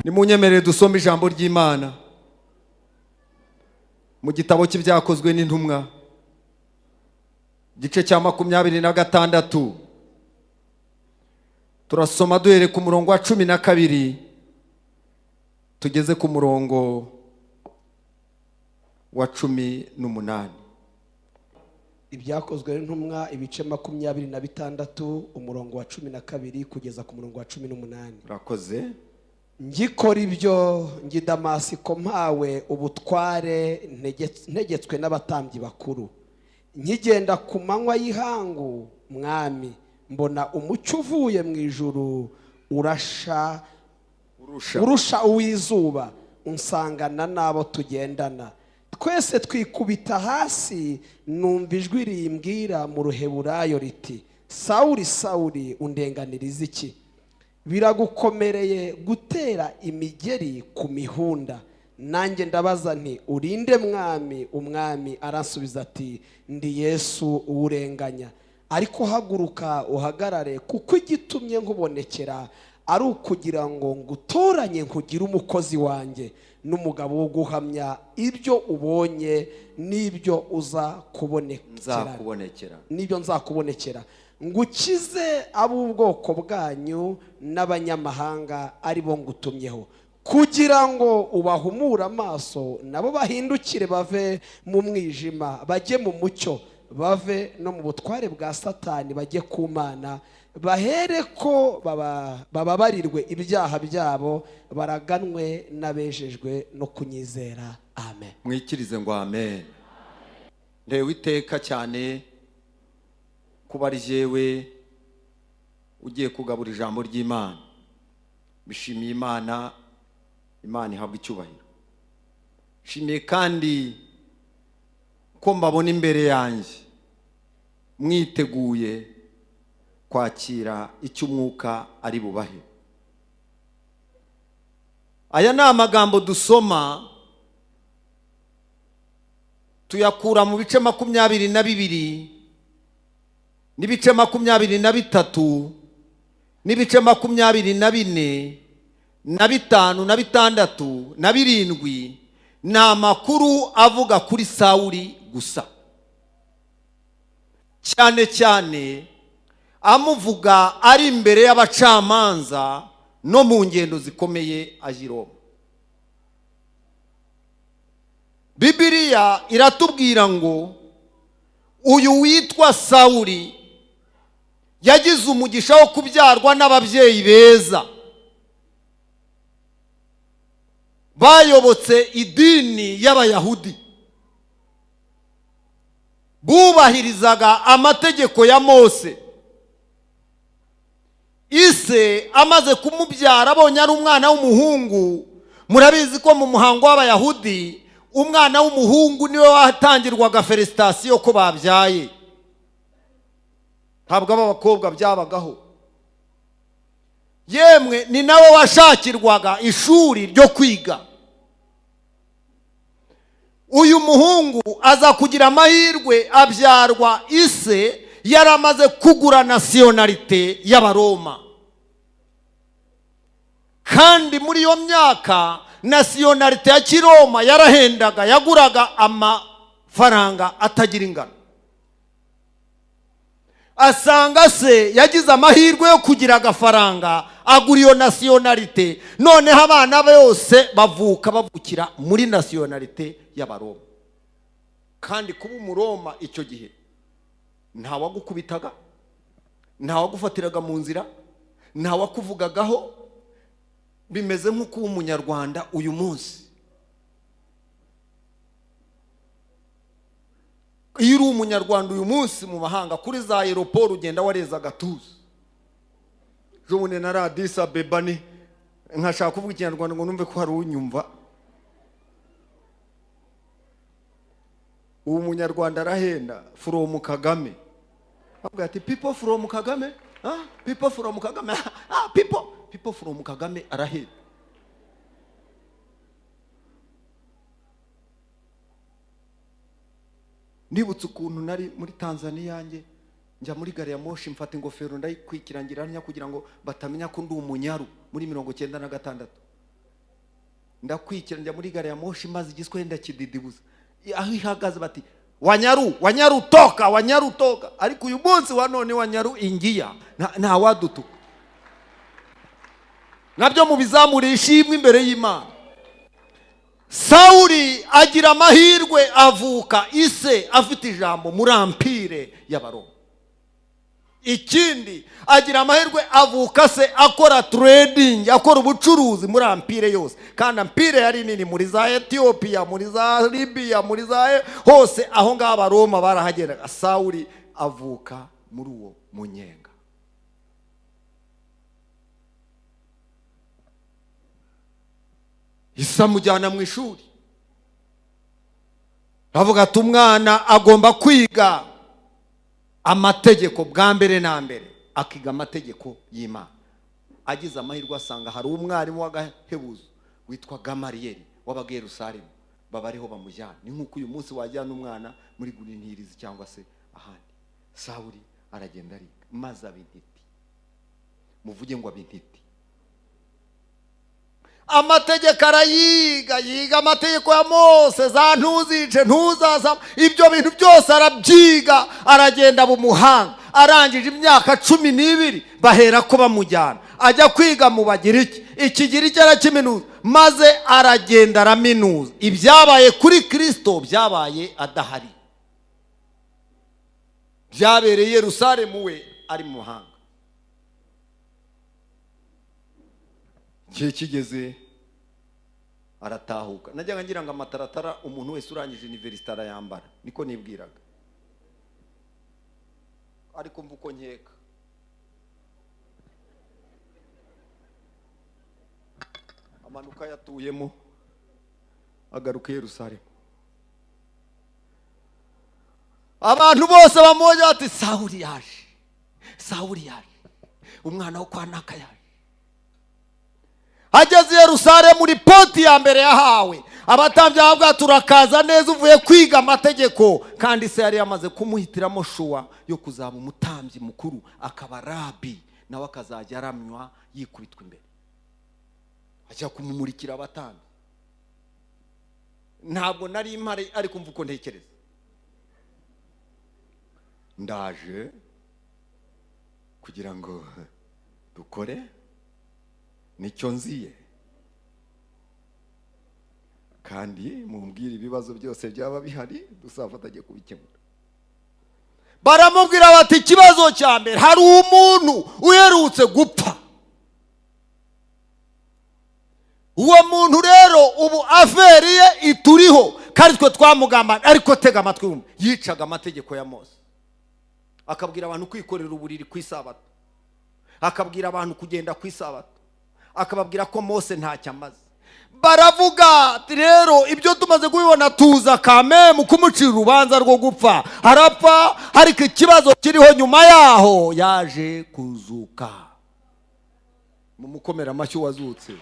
Nimunyemerere dusome ijambo ry'Imana mu gitabo cy'Ibyakozwe n'Intumwa, igice cya 26. Turasoma duhereye ku murongo wa 12 tugeze ku murongo wa 18. Ibyakozwe n'Intumwa, ibice 26, umurongo wa 12 kugeza ku murongo wa 18. Urakoze. Ngikora ibyo njya i Damasiko mpawe ubutware ntegetswe n'abatambyi bakuru. Nkigenda ku manywa y'ihangu, mwami, mbona umucyo uvuye mu ijuru urasha Urusha. Urusha uw'izuba, unsangana n'abo tugendana. Twese twikubita hasi, numva ijwi rimbwira mu Ruheburayo riti: 'Sawuri, Sawuri, undenganiriza iki? Biragukomereye gutera imigeri ku mihunda.' Nanjye ndabaza nti: 'Urinde, Mwami?' Umwami aransubiza ati: 'Ndi Yesu uwurenganya. Ariko haguruka uhagarare, kuko igitumye nkubonekera ari ukugira ngo ngutoranye nkugire umukozi wanjye n'umugabo wo guhamya ibyo ubonye n'ibyo uza kubonekera Nzakubonekera. N'ibyo nzakubonekera, ngukize ab'ubwoko bwanyu n'abanyamahanga ari bo ngutumyeho, kugira ngo ubahumure amaso, nabo bahindukire bave mu mwijima bajye mu mucyo, bave no mu butware bwa Satani bajye ku Mana, bahere ko bababarirwe ibyaha byabo, baraganwe n'abejejwe no kunyizera. Amen." Mwikirize ngo amen. Ntewe iteka cyane kuba ari jyewe ugiye kugabura ijambo ry'Imana. Bishimiye Imana, Imana ihabwa icyubahiro. Nshimiye kandi ko mbabona imbere yanjye mwiteguye kwakira icyo Umwuka ari bubahe. Aya ni amagambo dusoma, tuyakura mu bice 22 n'ibice 23 n'ibice 24 na 5 na 6 na 7. Ni amakuru avuga kuri Sawuri gusa, cyane cyane amuvuga ari imbere y'abacamanza no mu ngendo zikomeye ajya i Roma. Bibiliya iratubwira ngo uyu witwa Sawuri yagize umugisha wo kubyarwa n'ababyeyi beza bayobotse idini y'Abayahudi, bubahirizaga amategeko ya Mose. Ise amaze kumubyara, abonye ari umwana w'umuhungu, murabizi ko mu muhango w'Abayahudi umwana w'umuhungu niwe watangirwaga félicitations ko babyaye, ntabwo ab'abakobwa byabagaho. Yemwe ni nawe washakirwaga ishuri ryo kwiga. Uyu muhungu aza kugira amahirwe abyarwa ise yaramaze kugura nationalité y'Abaroma, kandi muri iyo myaka nationalité ya Kiroma yarahendaga, yaguraga amafaranga atagira ingano. Asanga se yagize amahirwe yo kugira agafaranga, agura iyo nationalité. Noneho abana bose bavuka bavukira muri nationalité y'Abaroma. Kandi kuba Umuroma icyo gihe, ntawagukubitaga, ntawagufatiraga mu nzira, ntawakuvugagaho. Bimeze nko kuba Umunyarwanda uyu munsi. Iyo uri Umunyarwanda uyu munsi mu mahanga, kuri za aéroport ugenda wareza agatuza. Ejo bundi na Addis Abeba, ni nkashaka kuvuga Ikinyarwanda ngo numve ko hari unyumva. Ubu Munyarwanda arahenda. From Kagame, bavuga ati: "People from Kagame, ah, people from Kagame, ah, people from Kagame." Arahenda. Nibutse ukuntu nari muri Tanzania yanjye, njya muri gari ya moshi, mfata ingofero ndayikwikira, ngira ntya kugira ngo batamenya ko ndi umunyaru. Muri 96 ndakwikira, njya muri gari ya moshi, maze igiswahili ndakididibuza. Aho ihagaze bati: "Wanyaru, wanyaru toka, wanyaru toka." Ariko uyu munsi wa none, wanyaru ingia, ntawadutuka. Nabyo mubizamure ishimwe imbere y'Imana. Sawuri agira amahirwe, avuka ise afite ijambo muri empire y'Abaroma. Ikindi, agira amahirwe, avuka se akora trading, akora ubucuruzi muri empire yose, kandi empire yari nini, muri za Etiyopiya, muri za Libiya, muri za hose aho ngaho Abaroma barahageraga. Sawuri avuka muri uwo munyenga. Ise amujyana mu ishuri, avuga ati: "Umwana agomba kwiga amategeko bwa mbere na mbere, akiga amategeko y'Imana." Agize amahirwe, asanga hari umwarimu w'agahebuzo witwa Gamariyeri wabaga i Yerusalemu, baba ariho bamujyana. Ni nk'uko uyu munsi wajyana umwana muri Green Hills cyangwa se ahandi. Sawuri aragenda ariga, maze aba intiti. Muvuge ngo aba intiti. Amategeko arayiga, yiga amategeko ya Mose, za ntuzice, ntuzaza, ibyo bintu byose arabyiga, aragenda aba umuhanga. Arangije imyaka 12, bahera ko bamujyana ajya kwiga mu Bagiriki. Ikigiriki arakiminuza, maze aragenda araminuza. Ibyabaye kuri Kirisito byabaye adahari, byabereye i Yerusalemu we ari mu mahanga. Igihe kigeze aratahuka. Najyaga ngira ngo amataratara umuntu wese urangije université arayambara, niko nibwiraga, ariko mva uko nkeka. Amanuka yatuyemo, agaruka i Yerusalemu. Abantu bose bamubonye bati: "Sawuri yaje, Sawuri yaje, umwana wo kwa naka yaje." Ageze i Yerusalemu, ripoti ya mbere yahawe abatambyi bavuga: "Turakaza neza, uvuye kwiga amategeko." Kandi se yari yamaze kumuhitiramo choix yo kuzaba umutambyi mukuru, akaba rabi, nawe akazajya aramywa, yikubitwa imbere. Ajya kumumurikira abatambyi. Ntabwo nari mpari, ariko mva uko ntekereza: "Ndaje kugira ngo dukore, nicyo nziye, kandi mumbwire ibibazo byose byaba bihari, duzafatanye kubikemura." Baramubwira bati: "Ikibazo cya mbere, hari umuntu uherutse gupfa. Uwo muntu rero ubu affaire ye ituriho, kandi twe twamugambana. Ariko tega amatwi wumve, yicaga amategeko ya Mose, akabwira abantu kwikorera uburiri ku isabato, akabwira abantu kugenda ku isabato, akababwira ko Mose ntacyo amaze." Baravuga ati: "Rero ibyo tumaze kubibona, tuza kame mu kumucira urubanza rwo gupfa. Arapfa, ariko ikibazo kiriho, nyuma yaho yaje kuzuka." Mumukomera amashyi wazutse.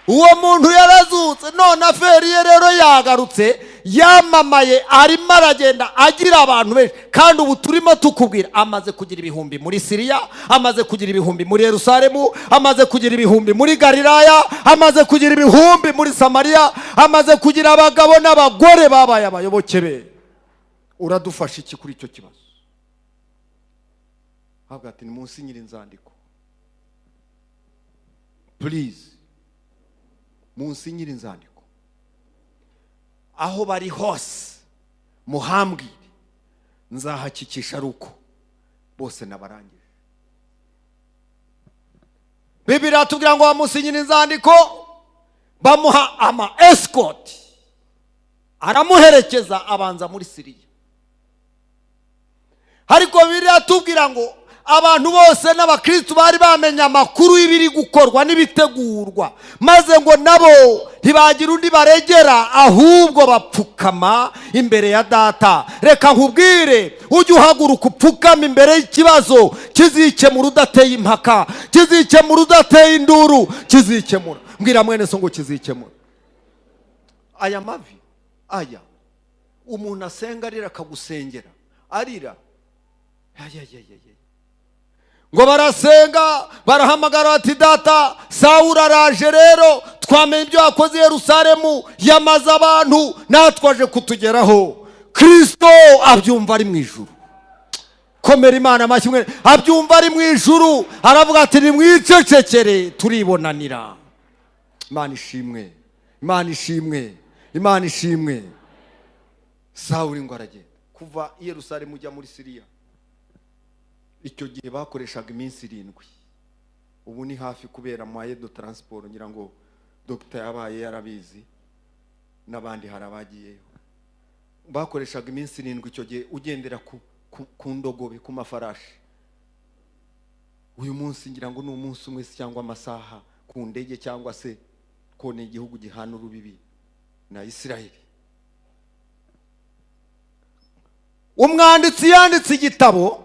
Uwo muntu yarazutse, none affaire ye rero yagarutse, yamamaye, arimo aragenda agira abantu benshi, kandi ubu turimo tukubwira amaze kugira ibihumbi muri Siriya, amaze kugira ibihumbi muri Yerusalemu, amaze kugira ibihumbi muri Galilaya, amaze kugira ibihumbi muri Samariya, amaze kugira abagabo n'abagore babaye abayoboke be. Uradufasha iki kuri icyo kibazo?" Havuga ati: "Nimunsinyire inzandiko, please, munsinyire inzandiko. Aho bari hose muhambwire, nzahakikisha ari uko bose nabarangije." Bibiri atubwira ngo bamusinyira inzandiko, bamuha ama escort, aramuherekeza, abanza muri Siriya. Ariko Bibiliya atubwira ngo abantu bose n'abakristu bari bamenye amakuru y'ibiri gukorwa n'ibitegurwa, maze ngo nabo ntibagira undi baregera, ahubwo bapfukama imbere ya Data. Reka nkubwire, ujye uhaguruka upfukama imbere y'ikibazo, kizikemura udateye impaka, kizikemura udateye induru, kizikemura. Mbwira mwene so ngo kizikemura. Aya mavi aya. Umuntu asenga arira, akagusengera arira. Ayayayayay. Ngo barasenga, barahamagara bati: "Data, Sawuli araje rero, twamenye ibyo yakoze i Yerusalemu, yamaze abantu, natwe aje kutugeraho." Kirisito abyumva ari mu ijuru. Komera Imana amashyi mwe. Abyumva ari mu ijuru, aravuga ati: "Nimwicecekere, turibonanira." Imana ishimwe, Imana ishimwe, Imana ishimwe. Sawuli ngo aragenda. Kuva i Yerusalemu ujya muri Siriya, icyo gihe bakoreshaga iminsi 7, ubu ni hafi kubera moyen de transport. Ngira ngo dogita yabaye yarabizi, n'abandi hari abagiyeyo. Bakoreshaga iminsi 7 icyo gihe ugendera ku ndogobe, ku mafarashi. Uyu munsi ngira ngo ni umunsi umwe se cyangwa amasaha ku ndege, cyangwa se ko ni igihugu gihana urubibi na Isiraheli. Umwanditsi yanditse igitabo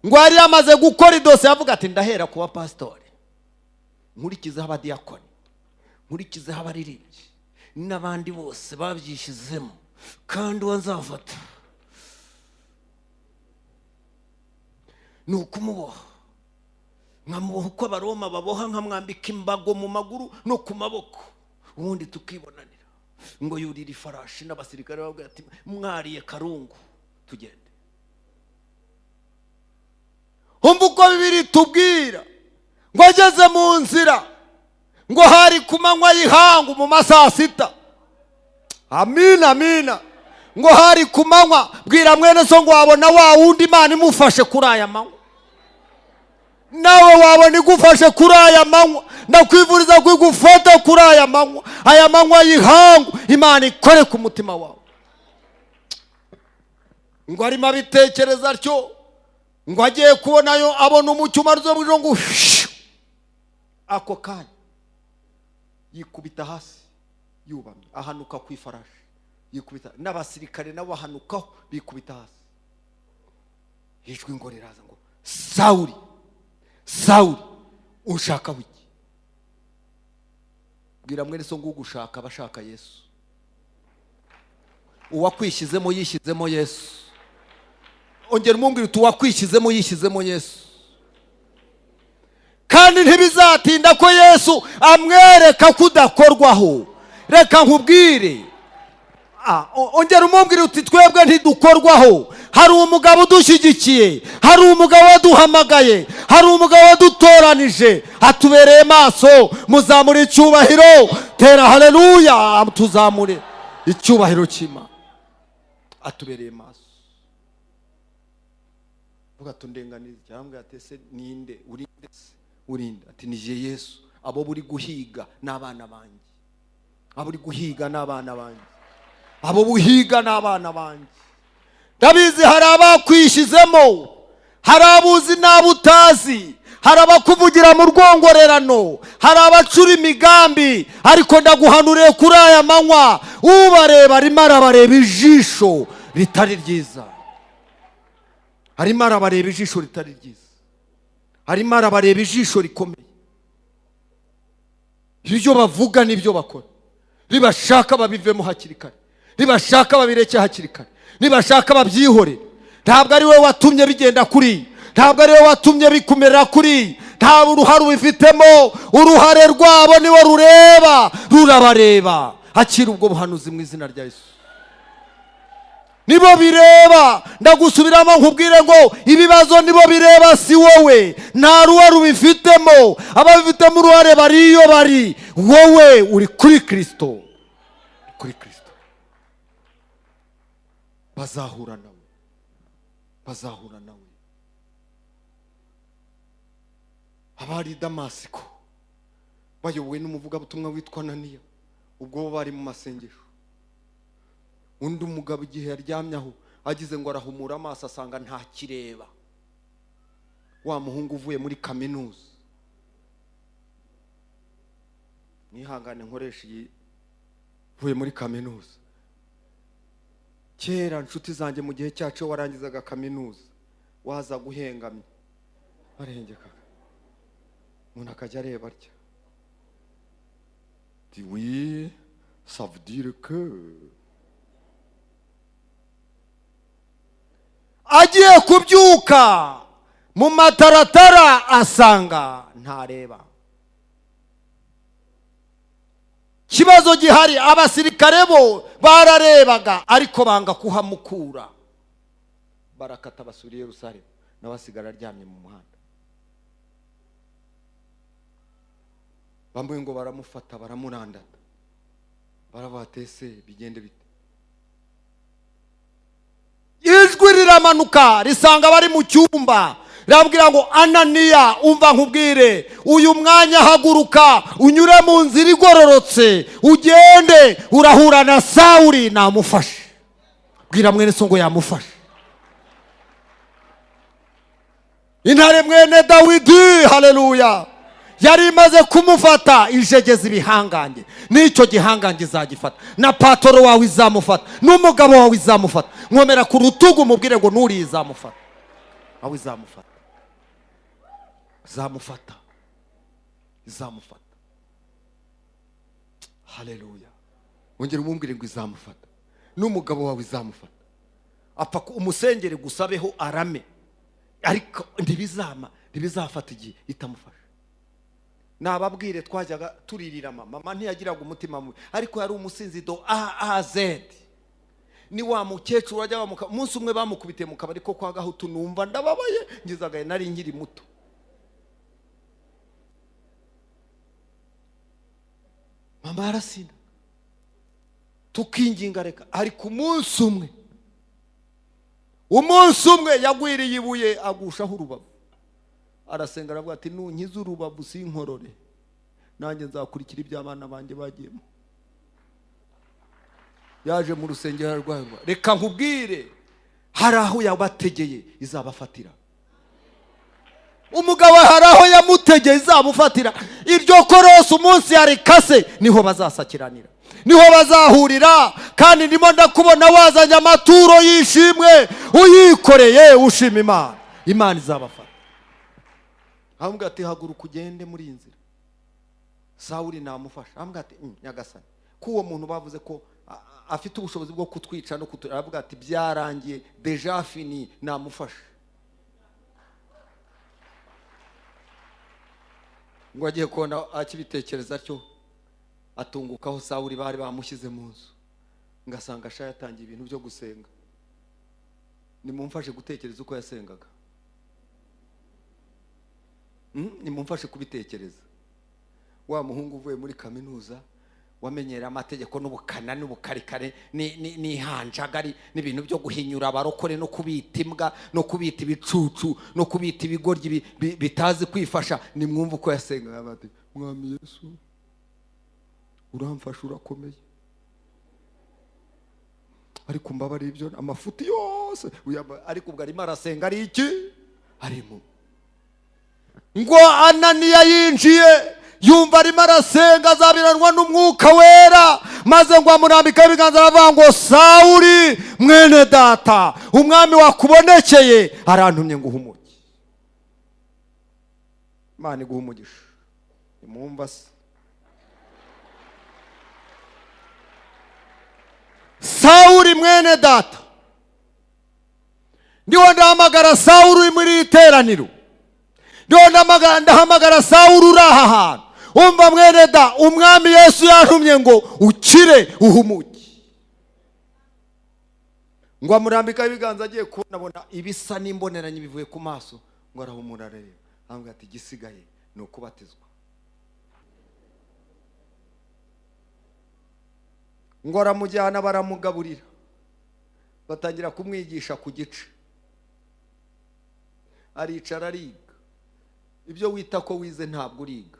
ngo yari yamaze gukora idosiye, avuga ati: "Ndahera ku bapasitori, nkurikizeho abadiyakoni, nkurikizeho abaririmbyi n'abandi bose babyishyizemo, kandi uwo nzafata ni ukumuboha, nkamuboha uko Abaroma baboha, nkamwambika imbago mu maguru no ku maboko, ubundi tukibonanira." Ngo yurira ifarashi n'abasirikare, babwira ati: "Mwariye karungu, tugende." Umva uko Bibiri tubwira ngo ageze mu nzira, ngo hari ku manywa y'ihangu mu ma saa sita. Amina, amina. Ngo hari ku manywa. Bwira mwene so ngo wabona wa wundi Imana imufashe kuri aya manywa, nawe wabona igufashe kuri aya manywa. Ndakwifuriza ko igufata kuri aya manywa, aya manywa y'ihangu, Imana ikore ku mutima wawe. Ngo arimo abitekereza atyo, ngo agiye kubonayo abona umucyo umaze bwije, ngo shyu! Ako kanya yikubita hasi yubamye, ahanuka ku ifarashi yikubita, n'abasirikare nabo bahanukaho bikubita hasi. Ijwi ngo riraza ngo: "Sawuli, Sawuli, unshaka wiki?" Bwira mwene so ngo ugushaka abashaka Yesu. Uwakwishyizemo yishyizemo Yesu. Ongera umubwira uti: "Uwakwishyizemo yishyizemo Yesu." Kandi ntibizatinda ko Yesu amwereka ko udakorwaho. Reka nkubwire. Ongera umubwire uti: "Twebwe ntidukorwaho. Hari umugabo udushyigikiye, hari umugabo waduhamagaye, hari umugabo wadutoranije, atubereye maso." Muzamure icyubahiro, tera haleluya, tuzamure icyubahiro cy'Imana. Atubereye maso. Vuga tundenganize cyangwa ati: "Ese ninde urinde se urinde?" Ati: "Nije Yesu. Abo buri guhiga n'abana banjye, abo uri guhiga n'abana banjye, abo buhiga n'abana banjye." Ndabizi hari abakwishyizemo, hari abuzi n'abo utazi, hari abakuvugira mu rwongorerano, hari abacura imigambi, ariko ndaguhanuriye kuri aya manywa, ubareba arimo arabareba ijisho ritari ryiza, arimo arabareba ijisho ritari ryiza, arimo arabareba ijisho rikomeye. Ibyo bavuga n'ibyo bakora, nibashaka babivemo hakiri kare, nibashaka babireke hakiri kare, nibashaka babyihorere. Ntabwo ari we watumye bigenda kuri, ntabwo ari we watumye bikumera kuri, nta uruhare ubifitemo. Uruhare rwabo niwo rureba, rurabareba. Hakira ubwo buhanuzi mu izina rya Yesu. Nibo bireba. Ndagusubiramo nkubwire ngo ibibazo nibo bireba, si wowe. Nta ruhare ubifitemo. Ababifitemo uruhare bari iyo bari, wowe uri kuri Kirisito, kuri Kirisito. Bazahura nawe, bazahura nawe. Abari i Damasiko bayobowe n'umuvugabutumwa witwa Ananiya, ubwo bo bari mu masengesho, undi mugabo igihe yaryamye aho agize ngo arahumura amaso, asanga ntakireba. Wa muhungu uvuye muri kaminuza, mwihangane nkoresha iyi, uvuye muri kaminuza. Kera, nshuti zanjye, mu gihe cyacu iyo warangizaga kaminuza waza guhengamye, barengekaga, umuntu akajya areba atya ati: "Oui, ça veut dire que." Agiye kubyuka mu mataratara asanga ntareba. Kibazo gihari, abasirikare bo bararebaga ariko banga kuhamukura, barakata basubira i Yerusalemu, nawe asigara aryamye mu muhanda. Bamwe ngo baramufata baramurandata, baravuga ati ese bigende bite? Ijwi riramanuka risanga bari mu cyumba, rirabwira ngo Ananiya, umva nkubwire, uyu mwanya haguruka unyure mu nzira igororotse ugende, urahura na Sawuli namufashe. Bwira mwene so ngo yamufashe. Intare mwene Dawidi, haleluya, yari imaze kumufata ijegeza ibihangange, n'icyo gihangange izagifata, na patoro wawe izamufata, n'umugabo wawe izamufata. Nkomera ku rutugu umubwire ngo nuriye izamufata, aho izamufata, izamufata, izamufata. Haleluya. Wongera umubwire ngo izamufata, n'umugabo wawe izamufata. Apfa umusengere gusa abeho arame, ariko ntibizafata igihe itamufasha. Nababwire, twajyaga turirira mama, mama ntiyagiraga umutima mubi, ariko yari umusinzi do A A Z. Ni wa mukecuru wajyaga umunsi umwe bamukubitiye mu kabari ko kwa Gahutu, numva ndababaye, ngizagaye nari nkiri muto. Mama yarasinda tukinginga reka, ariko umunsi umwe yagwiriye ibuye agushaho urubavu, arasenga aravuga ati nunkize urubavu sinkorore, nanjye nzakurikira ibyo abana banjye bagiyemo. Yaje mu rusengero ararwaye, reka nkubwire, hari aho yabategeye izabafatira. Umugabo hari aho yamutegeye izamufatira. Iryo korosi umunsi yarikase niho bazasakiranira, niho bazahurira. Kandi ndimo ndakubona wazanye amaturo y'ishimwe, uyikoreye ushima Imana, Imana izabafata. Aramubwira ati haguruka ugende muri iyi nzira. Sawuli namufasha. Aramubwira ati Nyagasani, ko uwo muntu bavuze ko afite ubushobozi bwo kutwica no kutu-, aravuga ati byarangiye, deja fini, namufasha. Ngo agiye kubona akibitekereza atyo, atungukaho Sawuli bari bamushyize mu nzu, ngasanga asha yatangiye ibintu byo gusenga. Nimumfashe gutekereza uko yasengaga. Nimumfashe kubitekereza. Wa muhungu uvuye muri kaminuza wamenyera amategeko n'ubukana n'ubukarikare n'ihanjagari n'ibintu byo guhinyura abarokore no kubita imbwa no kubita ibicucu no kubita ibigoryi bitazi kwifasha, nimwumve uko yasengaga. Bati Mwami Yesu uramfasha, urakomeye, ariko mbabarira ibyo amafuti yose. Ariko ubwo arimo arasenga ari iki? Arimo. Ngo Ananiya yinjiye yumva arimo arasenga, azabiranwa n'umwuka wera, maze ngo amurambike ibiganza aravuga ngo Sawuli mwene data, umwami wakubonekeye arantumye ngo uhumuke. Imana iguhe umugisha. Nimwumva se Sawuli mwene data, ndiho ndahamagara Sawuli uri muri iteraniro, ndiho ndahamagara Sawuli uri aha hantu. Umva mwene da, umwami Yesu yantumye ngo ukire uhumuke. Ngo amurambikaho ibiganza, agiye kubonabona ibisa n'imboneranye bivuye ku maso, ngo arahumura arareba, aramubwira ati igisigaye ni ukubatizwa. Ngo aramujyana baramugaburira, batangira kumwigisha ku gice, aricara ariga. Ibyo wita ko wize ntabwo uriga.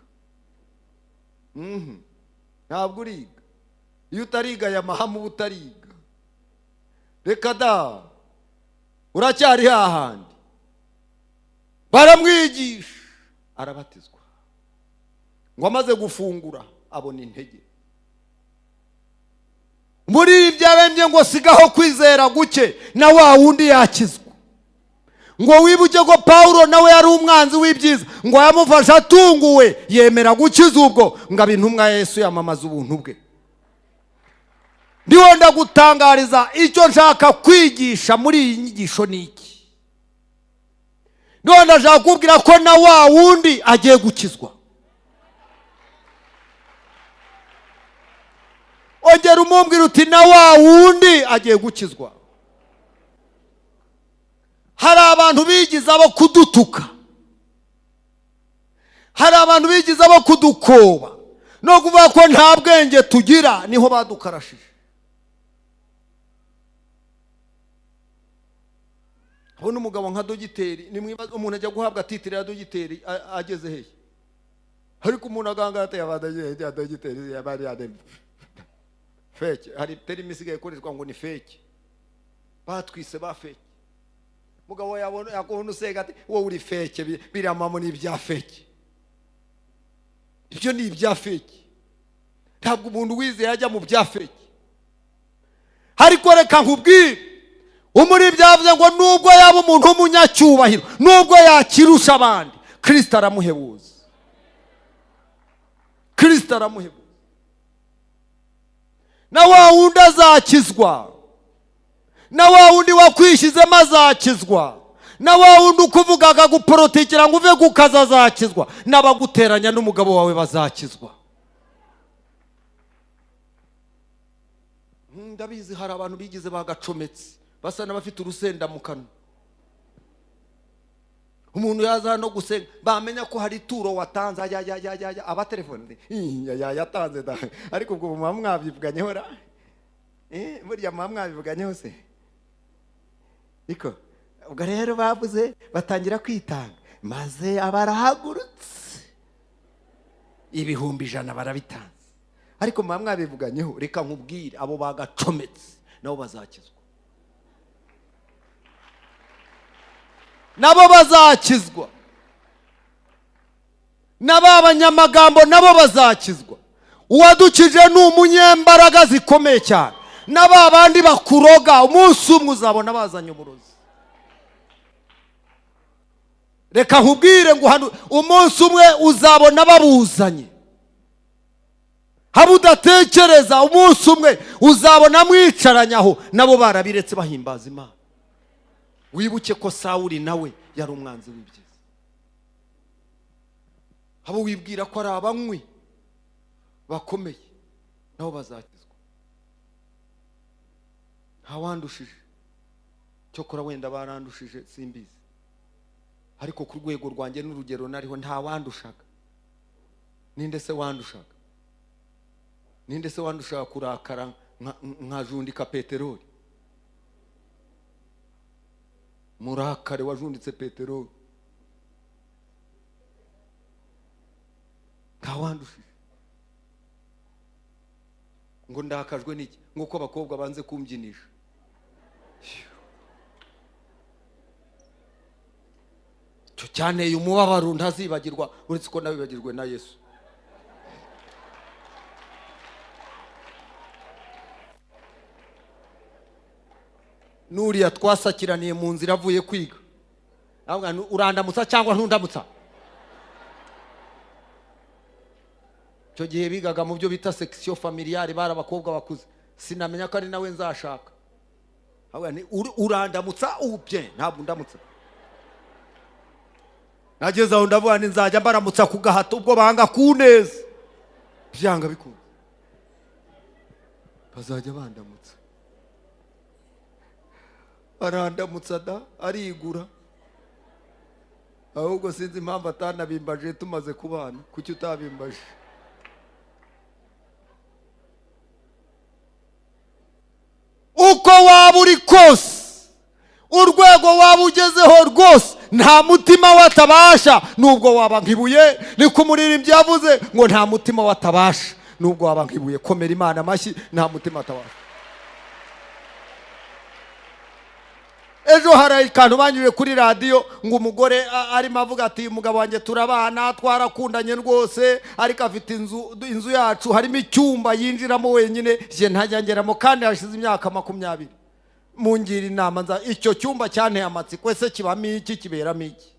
Ntabwo uriga. Iyo utariga aya mahame uba utariga. Reka da, uracyari hahandi. Baramwigisha, arabatizwa. Ngo amaze gufungura abona intege. Muri ibyo arembye ngo sigaho kwizera guke, na wa wundi yakizwa. Ngo wibuke ko Paulo nawe yari umwanzi w'ibyiza, ngo yamufashe atunguwe yemera gukiza ubwo, ngo abe intumwa ya Yesu yamamaza ubuntu bwe. Ndiho ndagutangariza icyo nshaka kwigisha muri iyi nyigisho ni iki. None ashaka kukubwira ko na wa wundi agiye gukizwa. Ongera umumbwira uti na wa wundi agiye gukizwa. Hari abantu bigize abo kudutuka, hari abantu bigize abo kudukoba no kuvuga ko nta bwenge tugira, niho badukarashije. Abona umugabo nka dogiteri, nimwibaze umuntu ajya guhabwa titre ya dogiteri ageze hehe? Ariko umuntu agangara ati ya dogiteri yabari ya fake. Hari terme isigaye ikoreshwa ngo ni fake, batwise ba fake. Mugabo yabona yakubona usega ati wowe uri fake, biriya mamo ni ibya fake, ibyo ni ibya fake. Ntabwo umuntu wizeye ajya mu bya fake. Ariko reka nkubwire, umuri byavuze ngo nubwo yaba umuntu w'umunyacyubahiro, nubwo yakirusha abandi, Kirisito aramuhebuza, Kirisito aramuhebuza. Na wa wundi azakizwa, na wa wundi wakwishyizemo azakizwa, na wa wundi ukuvuga akaguporotikira ngo uve ku kazi azakizwa, n'abaguteranya n'umugabo wawe bazakizwa. Ndabizi hari abantu bigize bagacometse, basa n'abafite urusenda mu kanwa. Umuntu yaza hano gusenga, bamenya ko hari ituro watanze, ajya ajya ajya ajya ajya aba telefone yatanze da. Ariko ubwo muba mwabivuganyeho ra? Burya muba mwabivuganyeho se? Niko ubwo rero bavuze batangira kwitanga, maze abarahagurutse 100,000 barabitanze, ariko muba mwabivuganyeho. Reka nkubwire, abo bagacometse nabo bazakizwa, nabo bazakizwa, n'aba banyamagambo nabo bazakizwa. Uwadukije ni umunyembaraga zikomeye cyane. N'aba bandi bakuroga, umunsi umwe uzabona bazanye uburozi. Reka nkubwire ngo hano umunsi umwe uzabona babuzanye, haba udatekereza, umunsi umwe uzabona mwicaranye aho nabo barabiretse bahimbaza Imana. Wibuke ko Sawuli nawe yari umwanzi w'ibyiza. Abo wibwira ko ari abanywi bakomeye nabo bazakizwa. Ntawandushije, cyokora wenda barandushije simbizi, ariko ku rwego rwanjye n'urugero nariho ntawandushaga. Ninde se wandushaga? Ninde se wandushaga kurakara nkajundika peteroli? Murakare wajunditse peteroli, ntawandushije. Ngo ndakajwe n'iki? Nk'uko abakobwa banze kumbyinisha. Icyo cyanteye umubabaro ntazibagirwa, uretse ko nabibagirwe na Yesu. Nuriya twasakiraniye mu nzira avuye kwiga, aravuga ngo urandamutsa cyangwa ntundamutsa. Icyo gihe bigaga mu byo bita section familiale, bari abakobwa bakuze, sinamenya ko ari nawe nzashaka. Aravuga nti, urandamutsa ubye ntabwo undamutsa. Nageze aho ndavuga nti nzajya mbaramutsa ku gahato, ubwo banga kuneza byanga bikunze bazajya bandamutsa. Arandamutsa da, arigura. Ahubwo sinzi impamvu atanabimbaje tumaze kubana. Kuki utabimbaje? Uko waba uri kose, urwego waba ugezeho rwose, nta mutima watabasha nubwo waba nk'ibuye. Niko umuririmbyi yavuze ngo nta mutima watabasha nubwo waba nk'ibuye. Komera Imana amashyi, nta mutima watabasha. Ejo hari akantu banyuriye kuri radiyo ngo umugore arimo avuga ati umugabo wanjye turabana twarakundanye rwose, ariko afite inzu yacu harimo icyumba yinjiramo wenyine, jye ntajya ngeramo, kandi hashize imyaka 20. Mungira inama nza icyo cyumba cyanteye amatsiko, ese kibamo iki, kiberamo iki?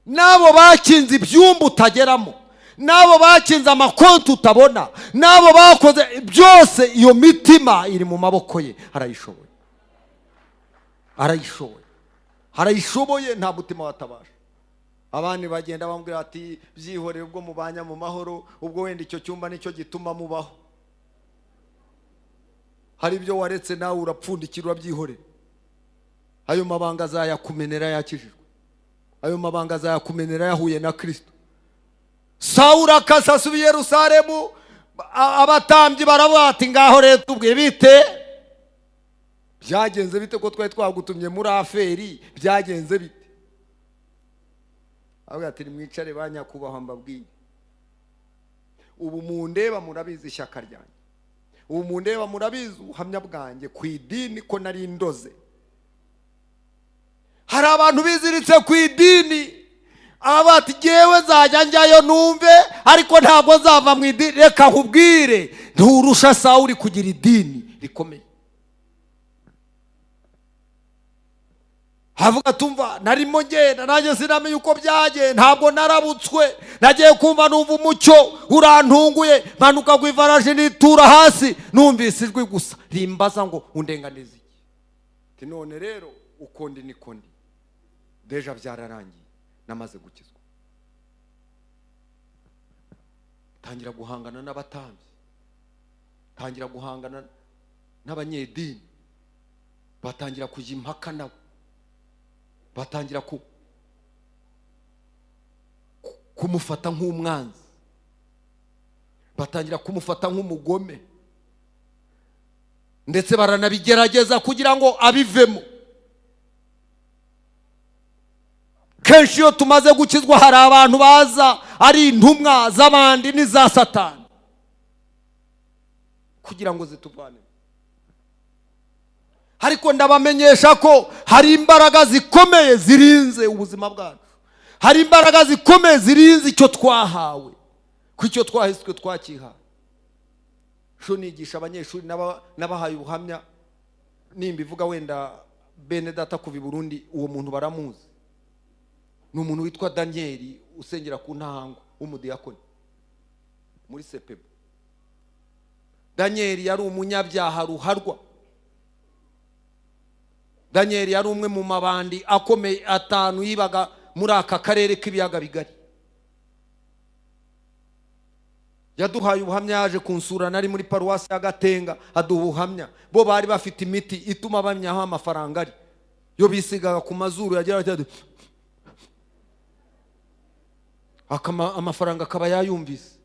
N'abo bakinze ibyumba utageramo, n'abo bakinze amakonti utabona, n'abo bakoze byose, iyo mitima iri mu maboko ye, arayishoboye, arayishoboye. Arayishoboye, nta mutima watabasha. Abandi bagenda bamubwira ati: "Byihorere, ubwo mubanya mu mahoro, ubwo wenda icyo cyumba nicyo gituma mubaho." Hari ibyo waretse nawe urapfundikira, urabyihorera. Ayo mabanga azayakumenera yakijijwe, ayo mabanga azayakumenera yahuye na Kirisito. Sawuri akasa asubiye i Yerusalemu. Abatambyi baravuga ati: "Ngaho rero tubwiye, bite byagenze bite ko twari twagutumye muri affaire? Byagenze bite?" Avuga ati: "Nimwicare ba nyakubahwa, mbabwiye. Ubu mundeba murabizi ishyaka ryanjye, ubu mundeba murabizi ubuhamya bwanjye ku idini, ko nari ndoze." Hari abantu biziritse ku idini, aba bati: "Jyewe nzajya njyayo numve, ariko ntabwo nzava mu idini." Reka nkubwire, nturusha Sawuri kugira idini rikomeye. Havuga tumva: "Narimo ngenda, nanjye sinamenye uko byagiye, ntabwo narabutswe. Nagiye kumva numva umucyo urantunguye, manuka ku ifarashi nitura hasi, numvise ijwi gusa rimbaza ngo: 'Undenganiza iki?' Ati: 'None rero uko ndi niko ndi, déjà byararangiye, namaze gukizwa." Tangira guhangana n'abatambyi, tangira guhangana n'abanyedini, batangira kujya impaka nabo, batangira kumufata nk'umwanzi, batangira kumufata nk'umugome, ndetse baranabigerageza kugira ngo abivemo. Kenshi iyo tumaze gukizwa, hari abantu baza ari intumwa z'abandi n'iza Satani kugira ngo zituvane. Ariko ndabamenyesha ko hari imbaraga zikomeye zirinze ubuzima bwacu, hari imbaraga zikomeye zirinze icyo twahawe, ko icyo twahiswe twakihawe. Sho nigisha abanyeshuri, n'abahaye ubuhamya, nimba ivuga wenda bene data kuva i Burundi, uwo muntu baramuzi, ni umuntu witwa Daniyeli usengera ku Ntahango, w'umudiyakoni muri Sepebu. Daniyeli yari umunyabyaha ruharwa. Daniyeli yari umwe mu mabandi akomeye atanu yibaga muri aka karere k'ibiyaga bigari. Yaduhaye ubuhamya, yaje kunsura nari muri paruwasi ya Gatenga, aduha ubuhamya. Bo bari bafite imiti ituma bamenya aho amafaranga ari, yo bisigaga ku mazuru, yagira ati amafaranga akaba yayumvise.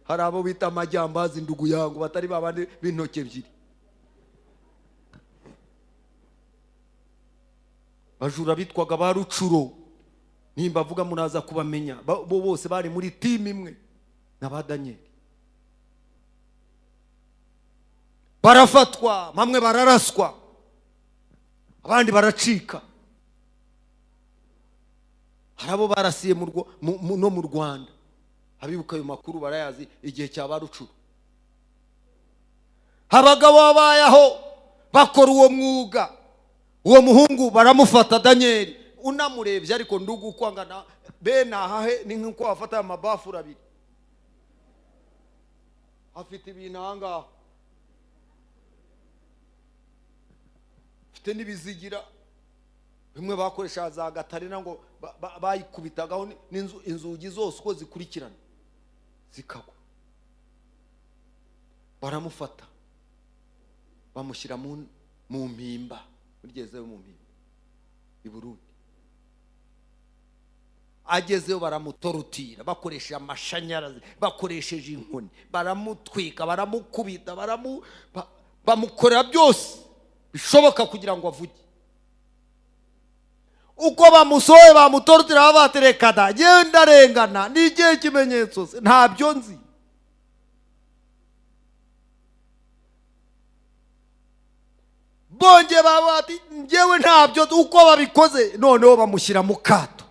Hari abo bita amajyambazi, ndugu yangu, batari babandi b'intoki ebyiri, bajura bitwaga ba Rucuro. Nimba avuga muraza kubamenya. Bo bose bari muri team imwe na ba Daniyeli. Barafatwa, bamwe bararaswa, abandi baracika. Hari abo barasiye no mu Rwanda, abibuka ayo makuru barayazi, igihe cya ba Rucuro. Abagabo babayeho bakora uwo mwuga. Uwo muhungu baramufata, Daniyeli, unamurebye ariko ndugu uko angana bene ahahe, ni nk'uko wafata aya mabafure abiri. Afite ibintu aha ngaha, afite n'ibizigira bimwe bakoresha za gatarina, ngo bayikubitagaho n'inzu, inzugi zose uko zikurikirana zikagwa. Baramufata, bamushyira mu Mpimba, muri gereza yo mu Mpimba i Burundi. Agezeyo baramutorotira bakoresheje amashanyarazi, bakoresheje inkoni, baramutwika, baramukubita, bamukorera byose bishoboka kugira ngo avuge. Uko bamusohoye bamutorotira, babaterekana: "Genda arengana, ni ikihe kimenyetso se? Ntabyo nzi." Bongeye baba bati: "Njyewe ntabyo." Uko babikoze noneho bamushyira mu kato,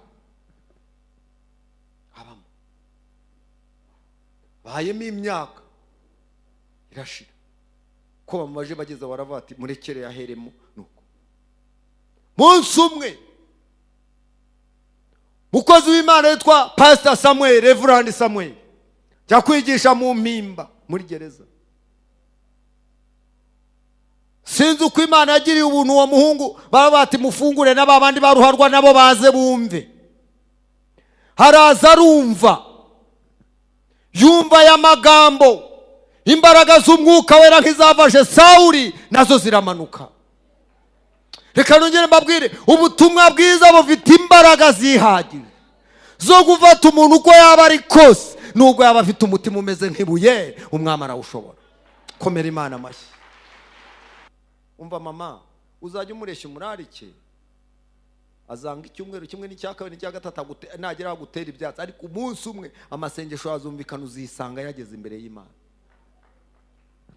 abamo bayemo imyaka irashira. Ko bamubaje bageze baravuga ati: "Murekere yaheremo." Nuko munsi umwe mukozi w'Imana witwa Pastor Samuel, Reverend Samuel, jya kwigisha mu Mpimba muri gereza. Sinzi uko Imana yagiriye ubuntu uwo muhungu, baba bati mufungure na ba bandi baruharwa nabo baze bumve. Haraza arumva, yumva aya magambo, imbaraga z'Umwuka Wera nk'izafashe Sawuri nazo ziramanuka. Reka nongere mbabwire, ubutumwa bwiza bufite imbaraga zihagije zo gufata umuntu uko yaba ari kose, nubwo yaba afite umutima umeze nk'ibuye, Umwami arawushobora. Komera Imana amashyi. Umva mama, uzajya umureshya umurarike, azanga icyumweru kimwe n'icya kabiri n'icya gatatu, nagera aho agutera ibyatsi, ariko umunsi umwe amasengesho yazumvikana, uzisanga yageze imbere y'Imana.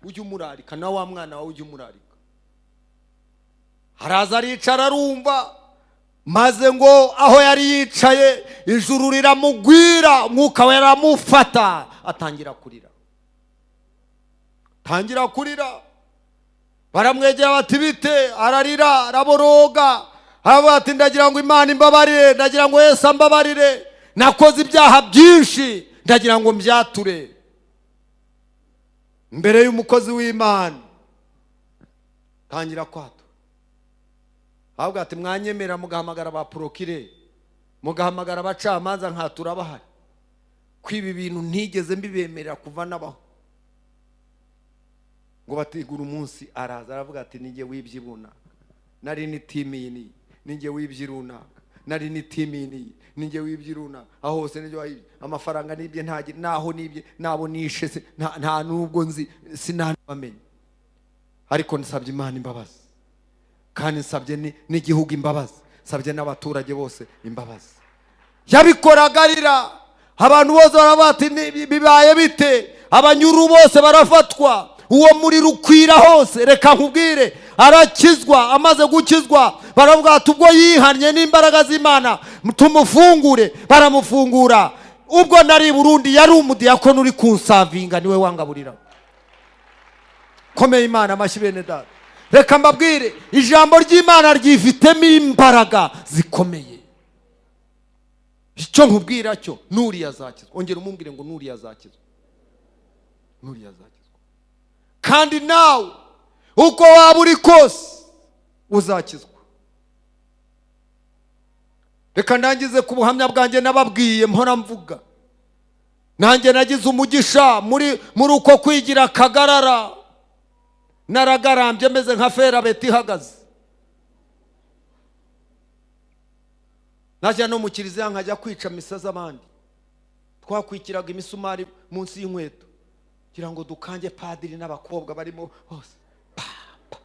Ujye umurarika na wa mwana wawe, ujye umurarika. Haraza aricara arumva, maze ngo aho yari yicaye ijuru riramugwira, Umwuka We aramufata, atangira kurira, tangira kurira. Baramwegera bati bite? Ararira, araboroga, aravuga ati ndagira ngo Imana imbabarire, ndagira ngo Yesu ambabarire, nakoze ibyaha byinshi, ndagira ngo mbyature mbere y'umukozi w'Imana. Tangira kwatura, ahubwo ati mwanyemera mugahamagara ba procureur, mugahamagara abacamanza, nkatura bahari, ko ibi bintu ntigeze mbibemerera kuva nabaho. Ngo bategura umunsi, araza aravuga ati nijye wibye ibunaka, nari nitimiye niyi, nijye wibye runaka, nari nitimiye niyi, nijye wibye runaka, aho hose nijye wayibye amafaranga, nibye ntage naho nibye nabo nishe se nta nubwo nzi, sinanabamenye, ariko nsabye Imana imbabazi, kandi nsabye n'igihugu imbabazi, nsabye n'abaturage bose imbabazi. Yabikoraga arira, abantu bose baravuga ati bibaye bite? Abanyuru bose barafatwa, uwo muriro ukwira hose. Reka nkubwire, arakizwa. Amaze gukizwa baravuga ati ubwo yihannye n'imbaraga z'Imana tumufungure. Baramufungura. Ubwo nari i Burundi yari umudiyakoni uri kunsavinga, niwe wangaburira. Komeye Imana amashyi bene data. Reka mbabwire, ijambo ry'Imana ryifitemo imbaraga zikomeye. Icyo nkubwira cyo, nuriya azakizwa. Ongera umumbwire ngo nuriya azakizwa, nuriya azakizwa. Kandi nawe uko waba uri kose uzakizwa. Reka ndangize ku buhamya bwanjye nababwiye mpora mvuga. Nanjye nagize umugisha muri uko kwigira akagarara, naragarambye meze nka fer à béton ihagaze. Najya no mu kiliziya nkajya kwica misa z'abandi. Twakwikiraga imisumari munsi y'inkweto kugira ngo dukange padiri n'abakobwa barimo bose. Pa, pa.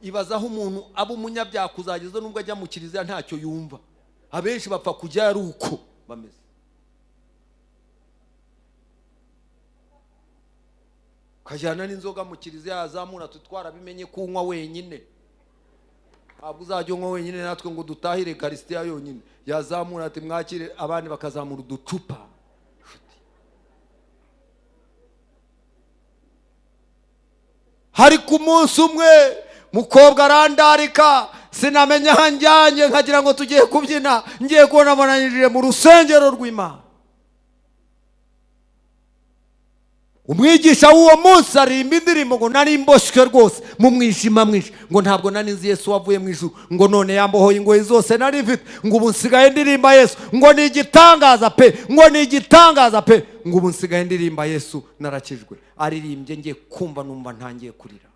Ibaza aho umuntu aba umunyabyaha kuzageza nubwo ajya mu kiliziya ntacyo yumva. Abenshi bapfa kujya ari uko bameze. Ukajyana n'inzoga mu kiliziya, yazamura twarabimenye kunywa wenyine, ntabwo uzajya unywa wenyine natwe ngo dutahire karisitiya yonyine. Yazamura ati mwakire, abandi bakazamura uducupa. Hari ku munsi umwe mukobwa arandarika, sinamenya aho anjyanye, nkagira ngo tugiye kubyina, ngiye kubona mbonanyije mu rusengero rw'Imana. Umwigisha w'uwo munsi aririmba indirimbo ngo nari mboshywe rwose mu mwijima mwinshi, ngo ntabwo nari nzi Yesu wavuye mu ijuru, ngo none yambohoye ingoyi zose nari mfite, ngo ubu nsigaye ndirimba Yesu, ngo ni igitangaza pe, ngo ni igitangaza pe, ngo ubu nsigaye ndirimba Yesu narakijwe. Aririmbye ngiye kumva numva ntangiye kurira,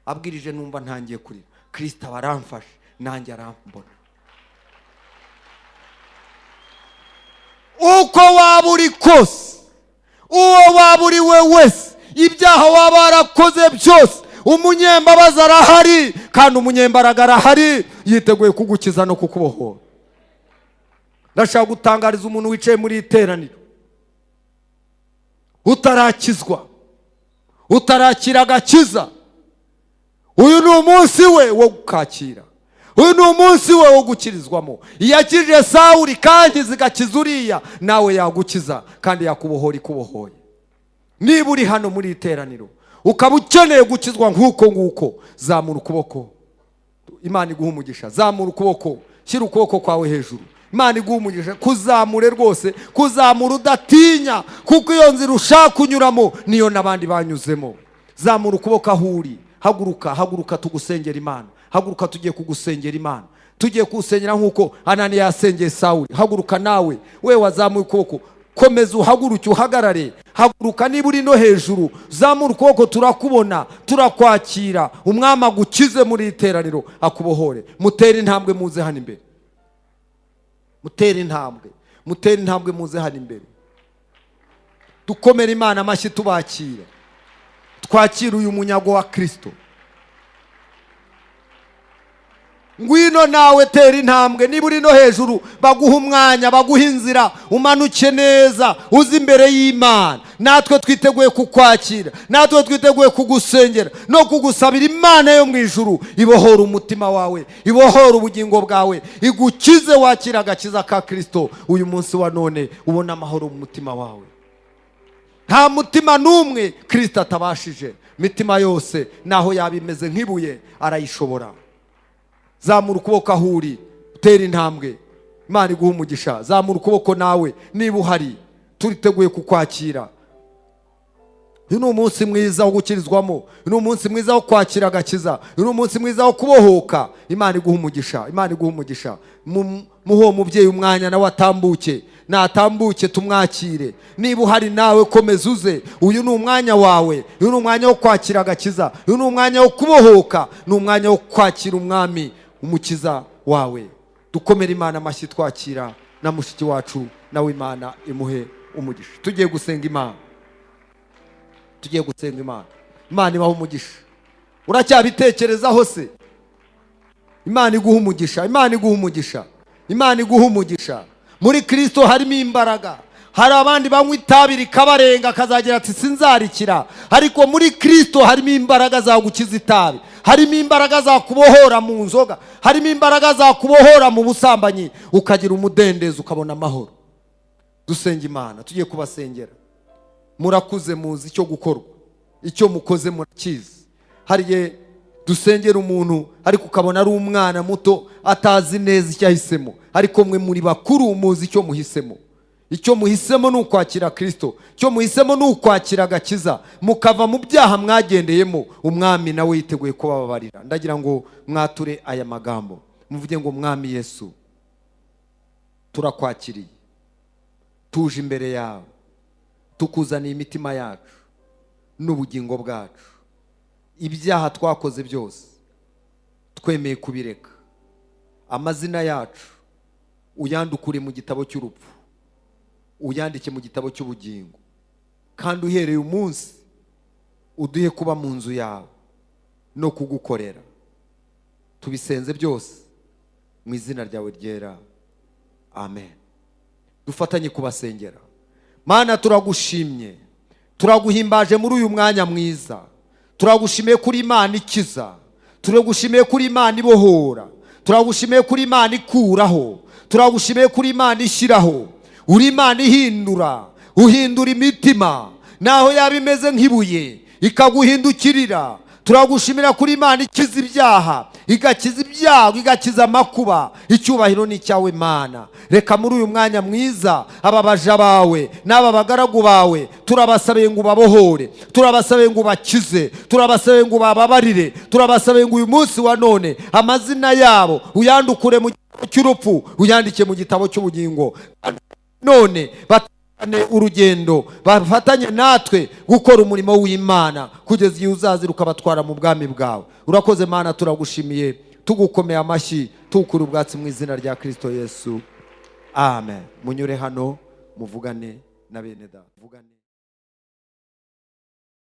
abwirije numva ntangiye kurira. Kristo aba aramfashe nanjye arambona. Uko waba uri kose, uwo waba uri we wese, ibyaha waba warakoze byose, umunyembabazi arahari kandi umunyembaraga arahari, yiteguye kugukiza no kukubohora. Ndashaka gutangariza umuntu wicaye muri iri teraniro utarakizwa, utarakira agakiza, uyu ni umunsi we wo gukakira, uyu ni umunsi we wo gukirizwamo. Iyakije Sawuli kandi zigakiza uriya, nawe yagukiza kandi yakubohora ikubohoye. Niba uri hano muri iri teraniro ukaba ukeneye gukizwa nk'uko nguko, zamura ukuboko, Imana iguhe umugisha. Zamura ukuboko, shyira ukuboko kwawe hejuru, Imana iguhe umugisha. Kuzamure rwose, kuzamura udatinya, kuko iyo nzira ushaka kunyuramo niyo n'abandi banyuzemo. Zamura ukuboko aho uri. Haguruka, haguruka tugusengera Imana. Haguruka, tugiye kugusengera Imana, tugiye kuwusengera nk'uko Ananiya yasengeye Sawuli. Haguruka nawe, we wazamuye ukuboko, komeza uhaguruke, uhagarare. Haguruka niba uri no hejuru, zamura ukuboko, turakubona, turakwakira. Umwami agukize muri iri teraniro, akubohore. Mutere intambwe muze hano imbere, mutere intambwe, mutere intambwe muze hano imbere. Dukomere Imana amashyi tubakira. Twakira uyu munyago wa Kirisito. Ngwino nawe, tera intambwe. Niba uri no hejuru, baguha umwanya, baguha inzira, umanuke neza uze imbere y'Imana. Natwe twiteguye kukwakira, natwe twiteguye kugusengera no kugusabira Imana yo mu ijuru ibohora umutima wawe, ibohora ubugingo bwawe, igukize, wakira agakiza ka Kirisito uyu munsi wa none, ubona amahoro mu mutima wawe. Nta mutima n'umwe Kirisito atabashije. Imitima yose naho yaba imeze nk'ibuye arayishobora. Zamura ukuboko aho uri, utera intambwe, Imana iguha umugisha. Zamura ukuboko nawe niba uhari, turiteguye kukwakira. Uyu ni umunsi mwiza wo gukirizwamo, uyu ni umunsi mwiza wo kwakira agakiza, uyu ni umunsi mwiza wo kubohoka. Imana iguha umugisha, Imana iguha umugisha. Muhe uwo mubyeyi umwanya nawe atambuke, natambuke tumwakire. Niba uhari nawe komeza uze, uyu ni umwanya wawe, uyu ni umwanya wo kwakira agakiza, uyu ni umwanya wo kubohoka, ni umwanya wo kwakira umwami umukiza wawe. Dukomere Imana amashyi twakira na mushiki wacu, nawe Imana imuhe umugisha. Tugiye gusenga Imana, tugiye gusenga Imana. Imana ibaha umugisha. Uracyabitekerezaho se? Imana iguha umugisha, Imana iguha umugisha, Imana iguha umugisha. Muri Kirisito harimo imbaraga. Hari abandi banywa itabi rikabarenga, akazagira ati sinzarikira, ariko muri Kirisito harimo imbaraga zagukiza itabi, harimo imbaraga zakubohora mu nzoga, harimo imbaraga zakubohora mu busambanyi, ukagira umudendezo, ukabona amahoro. Dusenga Imana, tugiye kubasengera. Murakuze, muzi icyo gukorwa, icyo mukoze murakizi. Hari igihe dusengera umuntu ariko ukabona ari umwana muto atazi neza icyo ahisemo, ariko mwe muri bakuru muzi icyo muhisemo. Icyo muhisemo ni ukwakira Kirisito, icyo muhisemo ni ukwakira agakiza, mukava mu byaha mwagendeyemo. Umwami nawe yiteguye kubababarira. Ndagira ngo mwature aya magambo, muvuge ngo: Mwami Yesu, turakwakiriye, tuje imbere yawe, tukuzaniye imitima yacu n'ubugingo bwacu. Ibyaha twakoze byose twemeye kubireka. Amazina yacu uyandukure mu gitabo cy'urupfu, uyandike mu gitabo cy'ubugingo, kandi uhereye umunsi uduhe kuba mu nzu yawe no kugukorera. Tubisenze byose mu izina ryawe ryera, amen. Dufatanye kubasengera. Mana, turagushimye, turaguhimbaje muri uyu mwanya mwiza. Turagushimiye kuri Imana ikiza, turagushimiye kuri Imana ibohora, turagushimiye kuri Imana ikuraho, turagushimiye kuri Imana ishyiraho. Uri Imana ihindura, uhindura imitima naho yaba imeze nk'ibuye ikaguhindukirira. Turagushimira kuri Imana ikiza ibyaha, igakiza ibyago, igakiza amakuba. Icyubahiro ni icyawe Mana. Reka muri uyu mwanya mwiza aba baja bawe n'aba bagaragu bawe turabasabiye ngo ubabohore, turabasabiye ngo ubakize, turabasabiye ngo ubababarire, turabasabiye ngo uyu munsi wa none amazina yabo uyandukure mu gitabo cy'urupfu, uyandike mu gitabo cy'ubugingo. None bafatane urugendo, bafatanye natwe gukora umurimo w'Imana kugeza igihe uzazira ukabatwara mu bwami bwawe. Urakoze Mana, turagushimiye, tugukomeye amashyi, tuwukura ubwatsi mu izina rya Kirisito Yesu, amen. Munyure hano muvugane na bene data. Muvugane.